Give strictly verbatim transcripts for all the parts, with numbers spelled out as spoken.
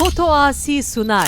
Otoasi Sunar.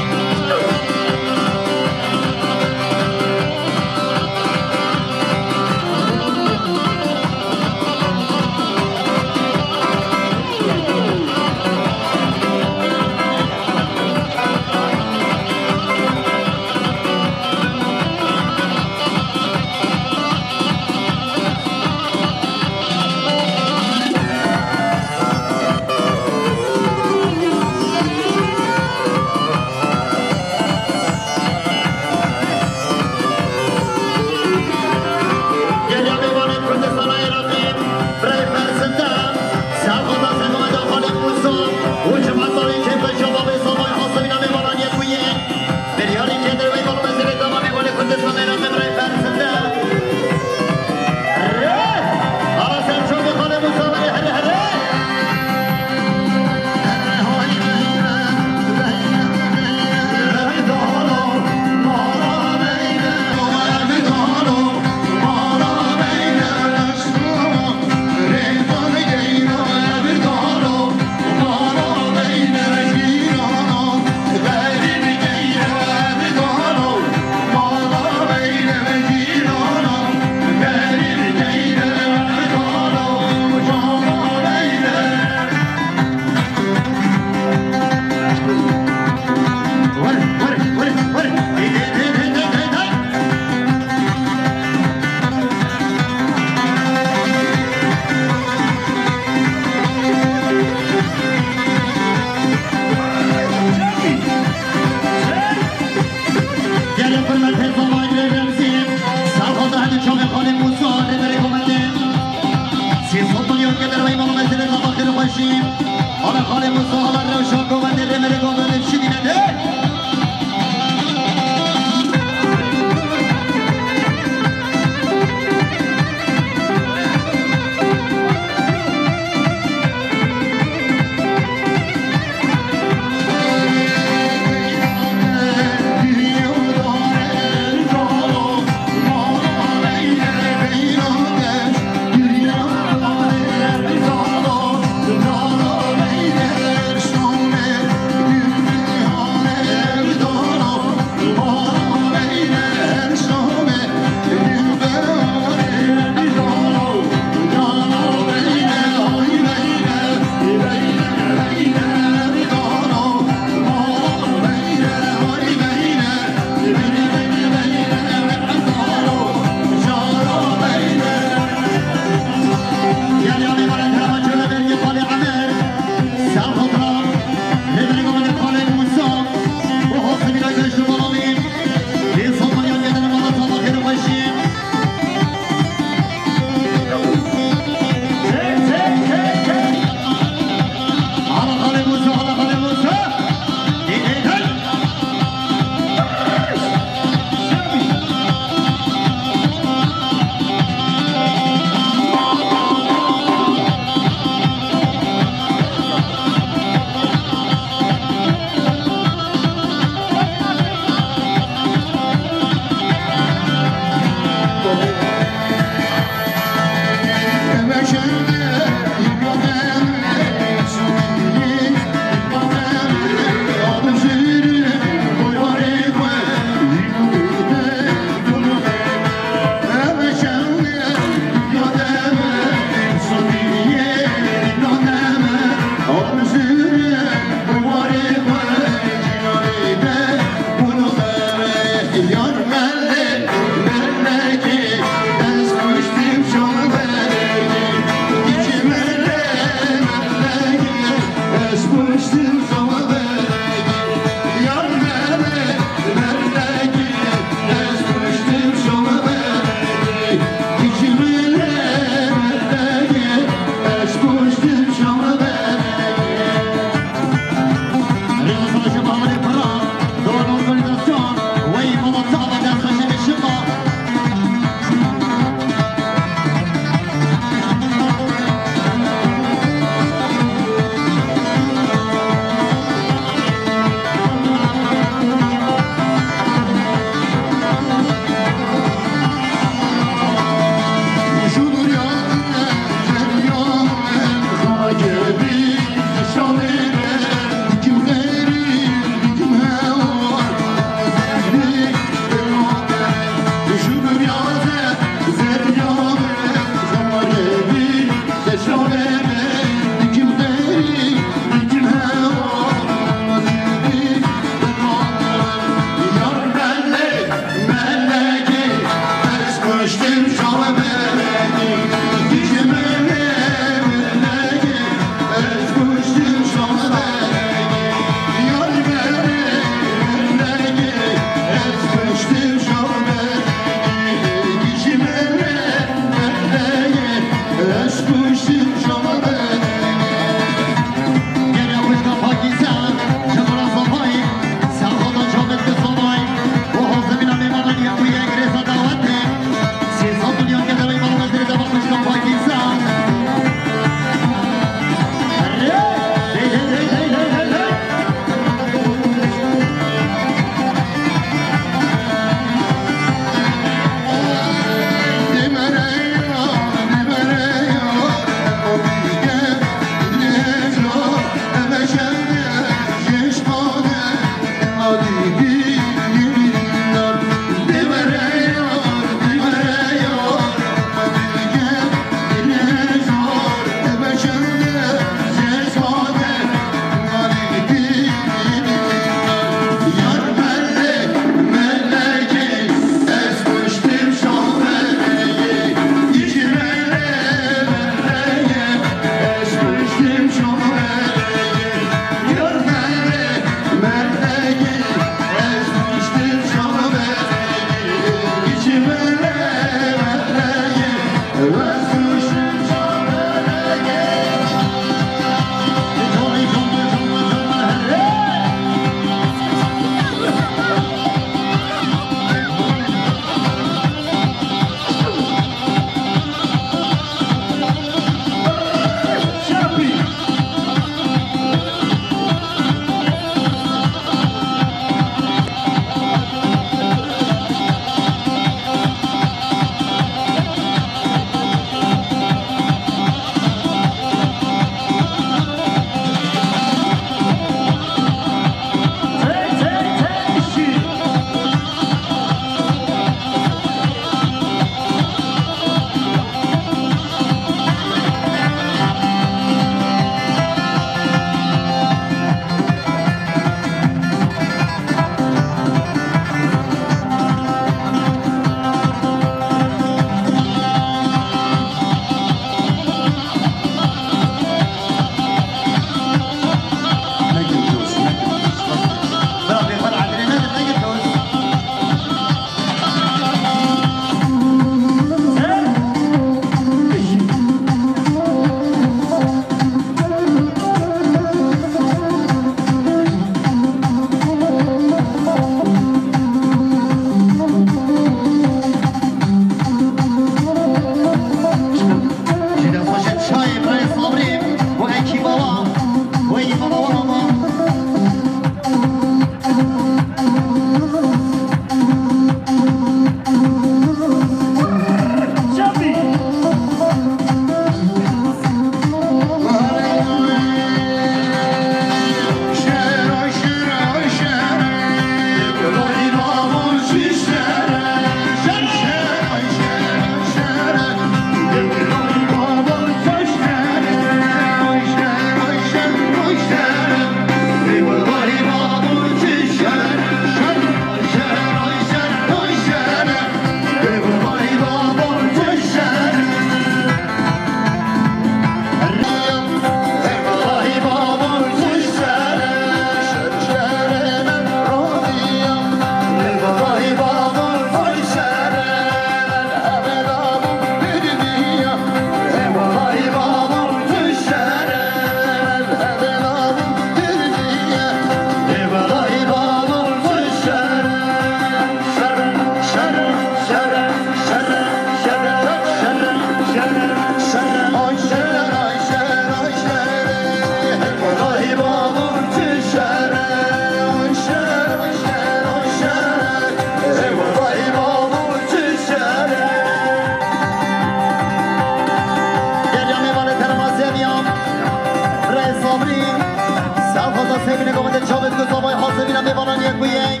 Ku zavay hazirîna mêvanan yek û yek.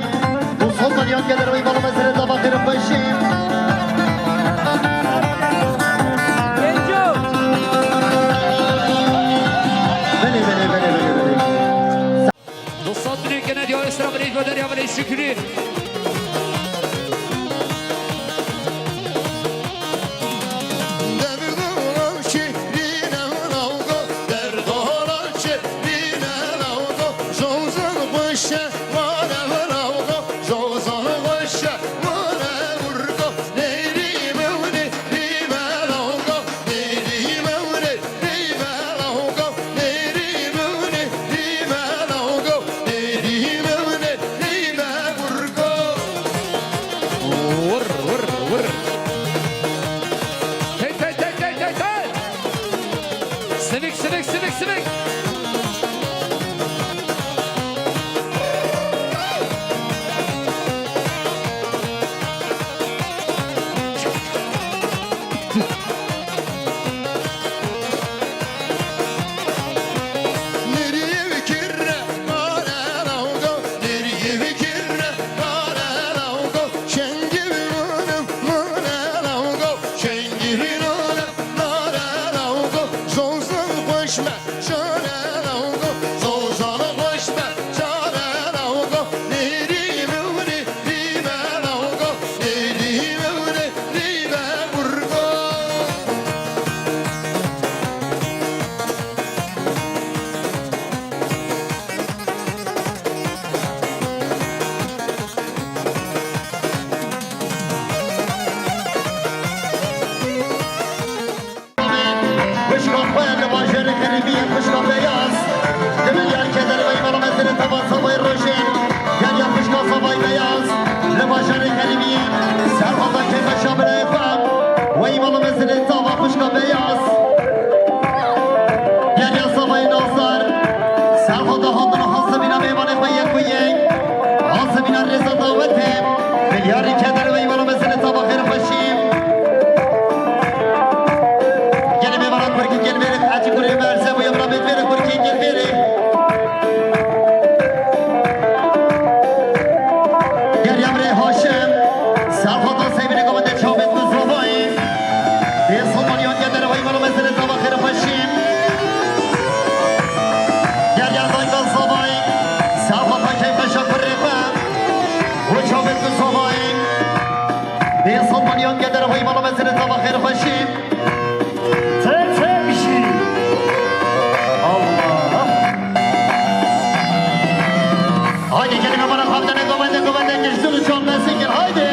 Du sed milyon gelir wî balo mezirê zava xêr û xweşî. Belê, belê, belê, belê, belê. Du sed milyon gene diyor Esra Bey, Derya Bey, Şükrü. Vur, vur, vur. Tey, tey, tey, tey, tey, tey. Sivik, sivik, sivik, sivik. Xwişka xwe li bajarê Xerîbiyê, xwişka Beyaz. Li milyar keder ve îmana mezirê tava zavay rojê. Geriya xwişka zavay Beyaz. Li bajarê Xerîbiyê. Serhata keyfa şabirê xwe. Ve îmana mezirê tava xwişka Beyaz. Geriya zavay Nazar. Serhata hatin û hazimîna mêvanê xwe yek û yek. Hazimîna rêza dawetê. Milyarî keder ve îmana mezirê tava xêr xweşî. Gelê mêvana kurkî gel vêrê, hecî kurê merze bûye, bira bêt vêrê kurkî gel vêrê. Gel ya birê Haşim, serhata seyvînê gavende çavêt ku zavayî. Bê Somalî hatiye dervayî, mala mezirê zava xêr xweşî. Gel ya dayka zavayî, serhata keyfeşa kurê xwe. Û çavêt ku zavayî. Bê Somalî hatiye dervayî, mala mezirê zava xêr xweşî. Çek, çek, bir şey. Allah. Haydi gelin, amana, kaptanı, komanda, komanda, geçti, uçan, ben sekin, haydi.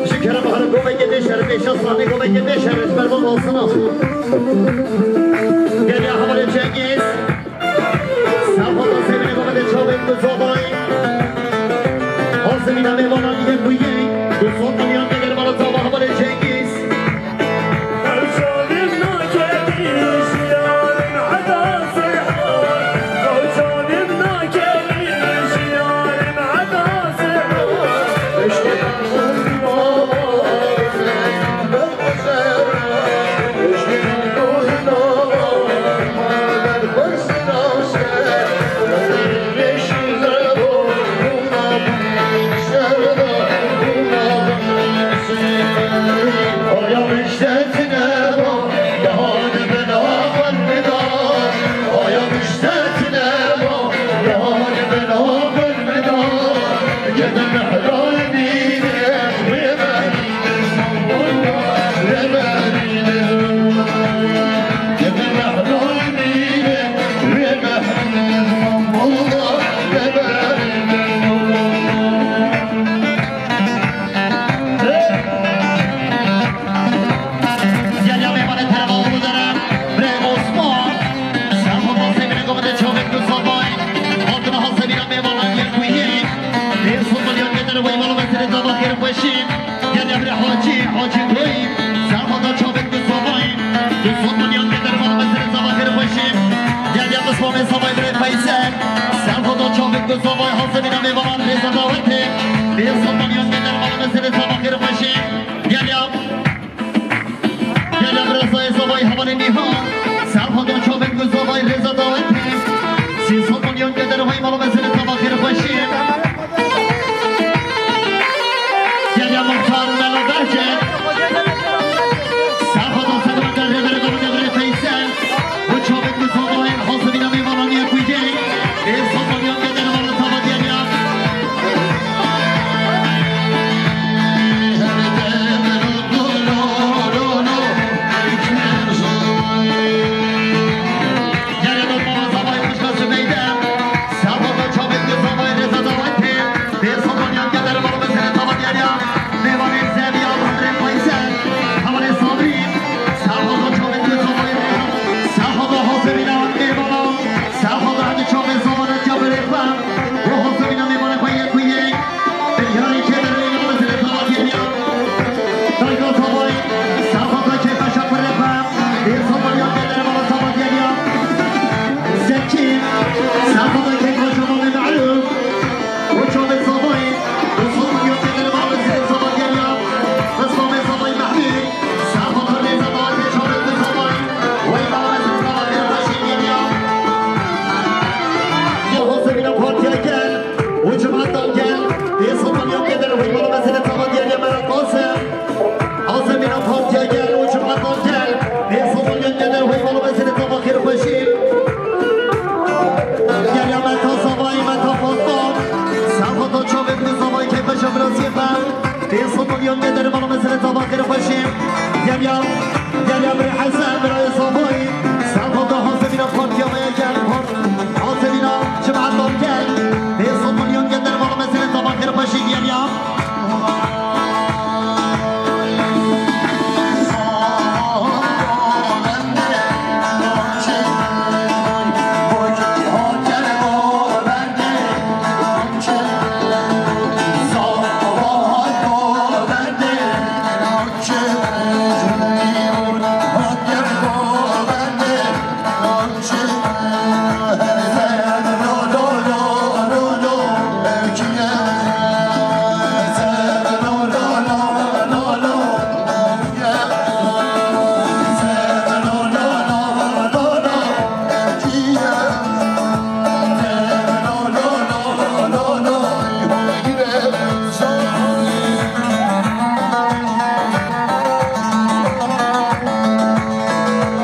Şu kerem, hanım, komanda, geçer, beş aslanı, komanda, geçer, esmer, bol olsun, olsun. Gel ya, havalı Cengiz. Serhata seyvînê gavende çavên ku zavayî. Hazimîna mêvanan yek û yek. Du sed milyon gelir bala zava hevalê Cengiz. Gel ya mêvanê tereva û dere, birê Osman. Serhata seyvînê gavende çavên ku zavayî. Hatina hazirîna mêvanan yek û yek. Bê Somalî hatiye dervayî, mala mezirê zava xêr xweşî. Gel ya birê Hacî, Hacî Doyî, serhata çavên ku zavayî. Du sed milyon gelir bala mezirê zava xêr xweşî. Gel ya qismamê zavayî birê Feysel. Serhata çavên ku zavayî, hazirîna mêvanan rêza dawetê. Bê sed milyon gelir bala mezirê zava xêr xweşî. Gel ya. Hevalê Nîha, serhada çavên ku zavayê rêza dawetê. Sê sed milyon keder vay mala mezine tava xêr xweşî. Geriya Muxtar Melo Behçet. Serhada sedra der rêvere gavine vire Feysel. Û çavên ku zavayê hazirîna mêvananiye ku yê. Sê sed milyon keder mala tava geriya. Û cemaetan gel, dê sed milyon keder, wey bala mezine tava diyariya me re qase. Azemîna Partiya gel û cemaetan gel, dê sed milyon keder, wey bala mezine tava xêr xweşî. Geriya me ta zavayî, me ta Fatma. Serhata çavê bi zavayî keyfe şebiraziyê be. Dê sed milyon keder, bala mezine tava xêr xweşî. Geriya, geriya bir Hesen, birayê zavayî. Serhata hazemîna Partiya me gel, part-, hazemîna cemaetan gel. Dê sed milyon keder, bala mezine tava xêr xweşî geriya.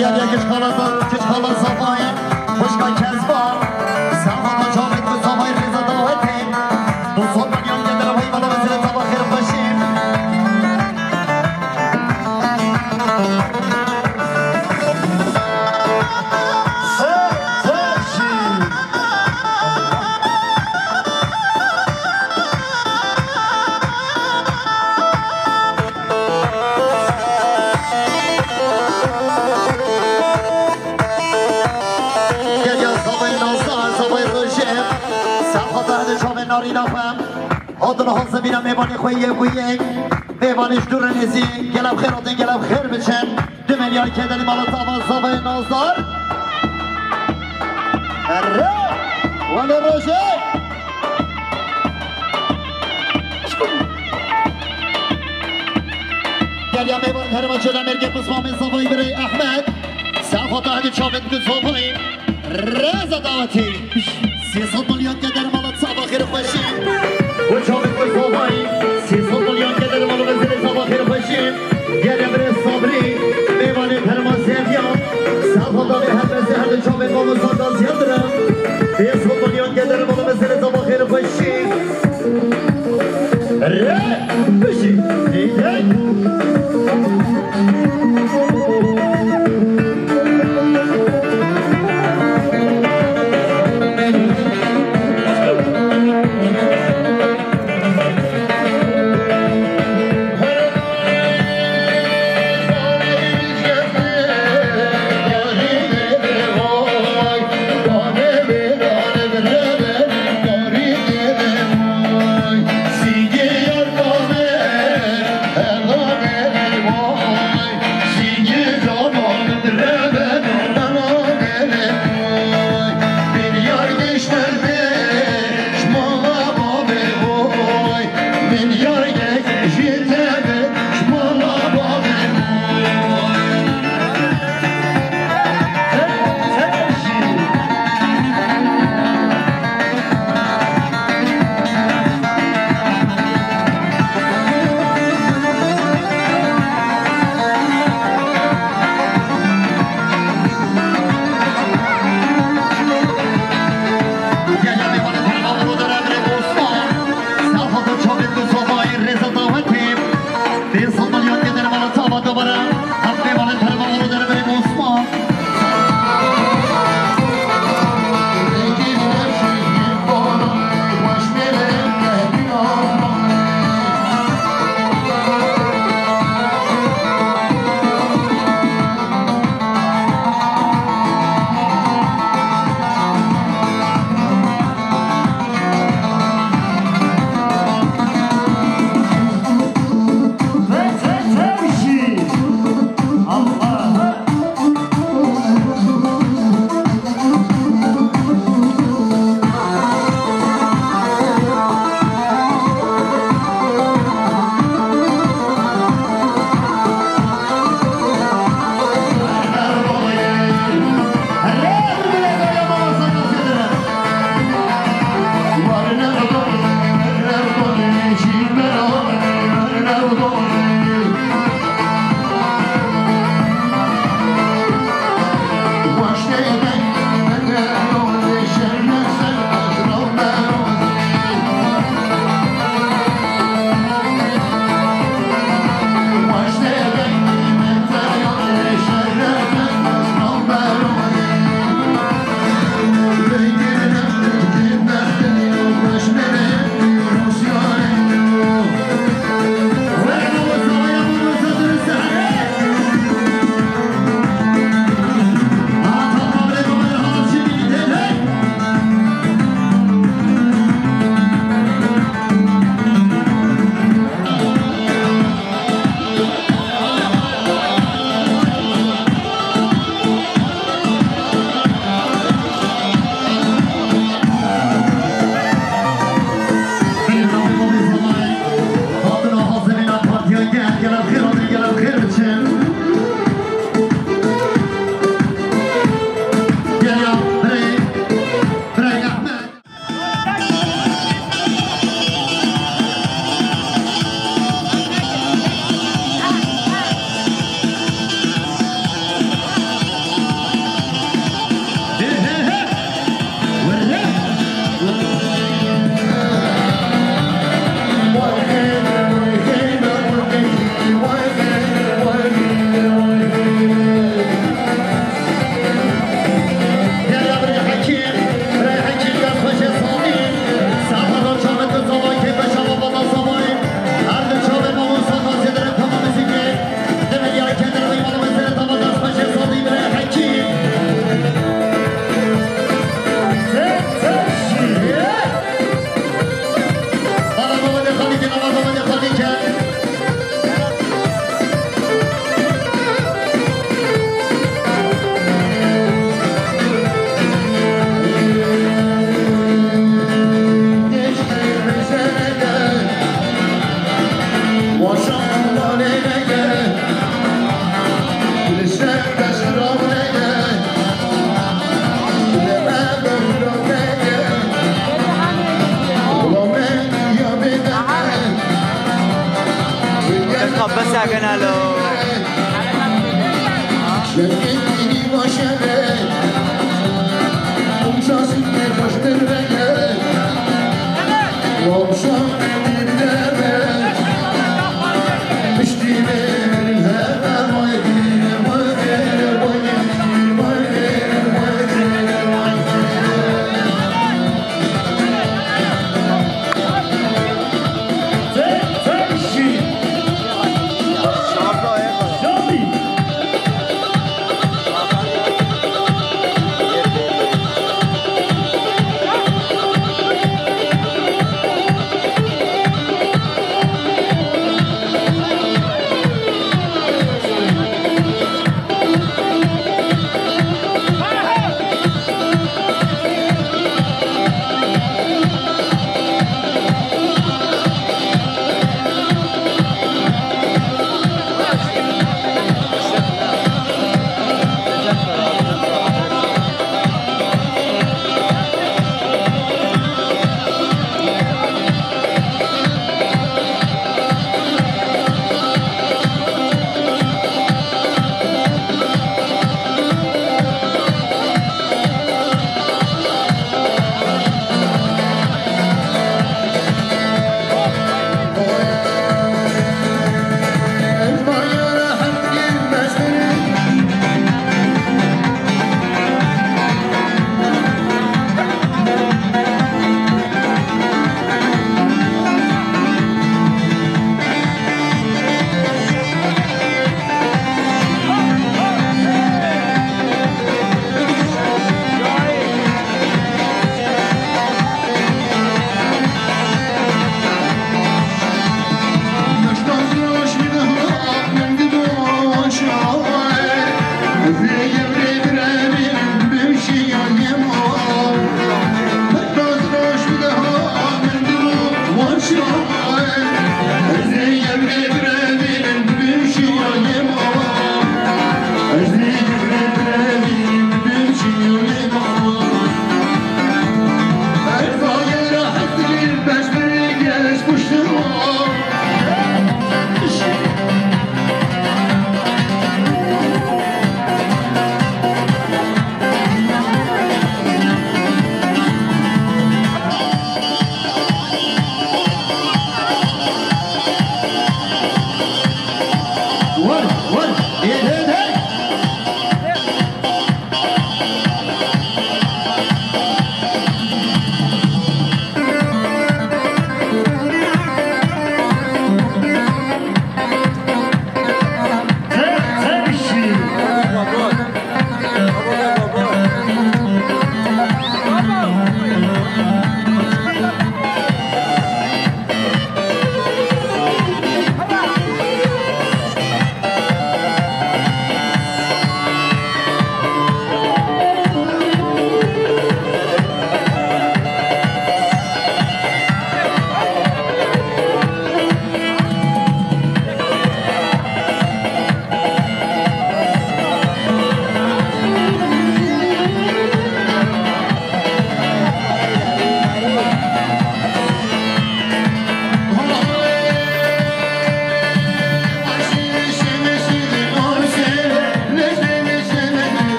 Gel ya, kiç xala, kiç xala Safayê, xwişka Kezba, Safayê çavê ku Safayê rêza dawetê. Du sed milyon keder vay bala mezine tava xêr xweşî. Xêr xweşî. Gel ya zavayê Nazar, zavayê Rojê. Serhata hene çavê narîna xwe. Hatin hazirîna mêvanê xwe yek û yek. Mêvanê ji dûr re nêzî. Gelek xêr hatin, gelek xêr biçin. Du milyar kederî mala tava zavayê Nazar. Erre! Wele Rojê! Gel ya mêvanê herêma Colemêrgê, pismamê zavayî birê Ehmed. Serhata hene çavê ku zavayê. Rêza dawetê. Sê sed milyon keder mala tava xêr xweşî. Û çavê ku zavayî. Sê sed milyon keder mala mezine tava xêr xweşî. Gel ya birê Sabrî, mêvanê herêma Zevyan. Serhata vê her mezine her di çavê Mamosta Gaziyan dire. Sê sed milyon keder mala mezine tava xêr xweşî. Re, bijî, hey, hey.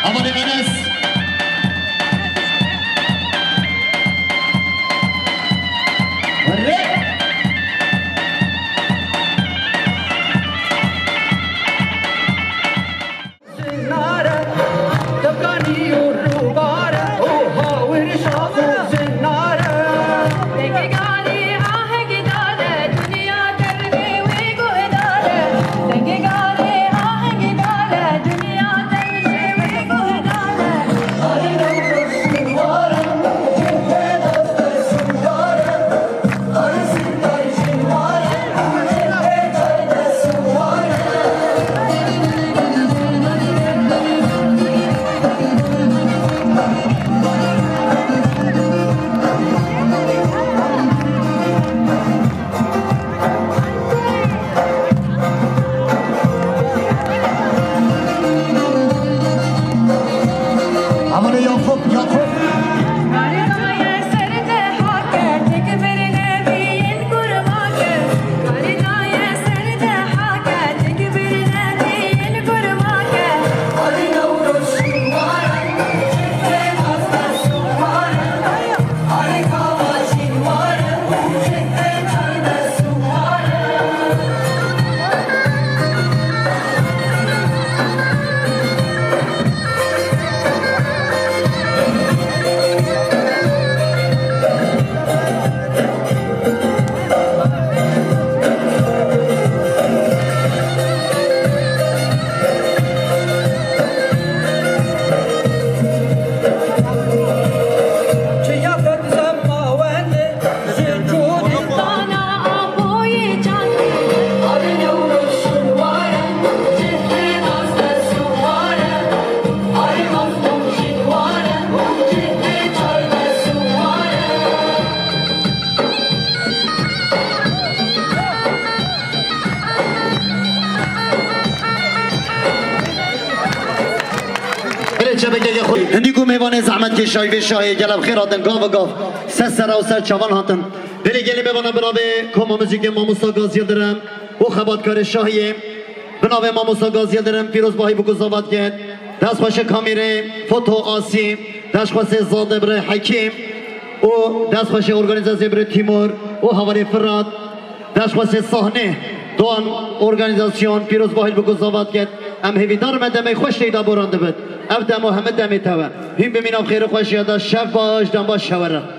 Amanê Enes. Werê. Amanê Yakup, Yakup. Belê çepekeke xwe. Hindî ku mêvanê zehmetkêşayî vê şahê gele bi xêr hatin gav bi gav. Ser sera û ser çavan hatin. Belê gelê mêvana bi navê Koma Muzîkê Mamosta Gaz Yildirim û xebatkarê şahiyê. Bi navê Mamosta Gaz Yildirim, pîroz bahî bû ku zavat ket. Dest xweşe kamîrê, foto asî, dest xweşe zade birê Hekîm û dest xweşe organîzasyê birê Tîmur û hevalê Firat. Dest xweşe sahnê, Doğan organîzasyon, pîroz bahî bû ku zavat ket. Em hêvîdar me demê xweş teyda boran dibit. Ev demo heme demê te be. Hîn bimîna bi xêr û xweşiya de şev baş, dem baş şewerin.